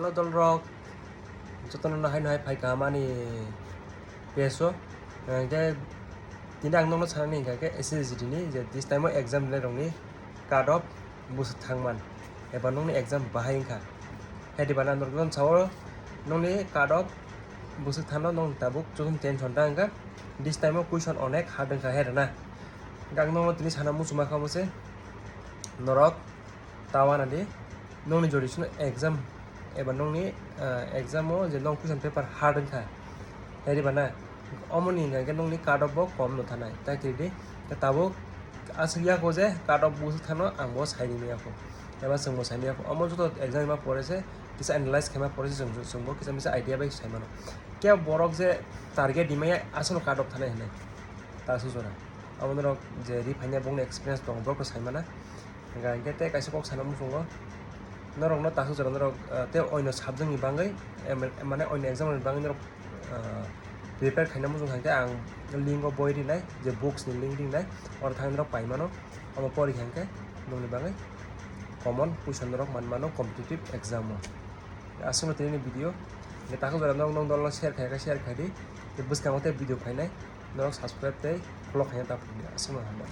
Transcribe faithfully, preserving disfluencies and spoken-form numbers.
Hello dolrok, jotono no hai no hai phai kaham ani page o. Hingke tini ang nokno sanani hingka khe S S G D ni je this time o exam rinai rokni cut off bwswk thangman eba nokni exam bahai wngkha. Hedi bana norok jotono sao nokni cut off bwswk thangno nong tabuk jotono tension ta wngkha. This time o question onek hard wngkha he rwna. Hingke ang nokno tini sana muchungma kha omo se norok ta wana di nokni jodi sino exam eba nokni exam o je nok question paper hard wngkha. Hedi bana omoni hingka khe nokni cut off bo kom no thanai tai twi di. Tabuk aswk yago je cut off bwswk thangno ang bo sai rimani yakho eba chwng bo sai mani yakho. Omo joto exam ma pore se kisa analyze khaima pore se chwng bo kisa misa idea bai sai mano. Khe borok je target rimaya aswkno cut off thanai hinwi ta su jora. Abo norok je ri phaina bongni experience tongo borok sai mana. Hingka hingke tei kaisa kok sana muchungo norokno takhuk jora norok tei oino subject ni bagwi mane oino exam ni bagwi norok prepare khaina muchung kha hingke ang link o boi rinai je books ni link rinai oro thangwi norok pai mano. Omo pori kha hingke nokni bagwi common question norok man mano competitive exam o. Aswkno tini video hingke takhuk jora norok nong dolo share khai khe share khai di tei bwskango tei video phainai norok subscribe tei follow khaina ta phuru di aswkno hambai.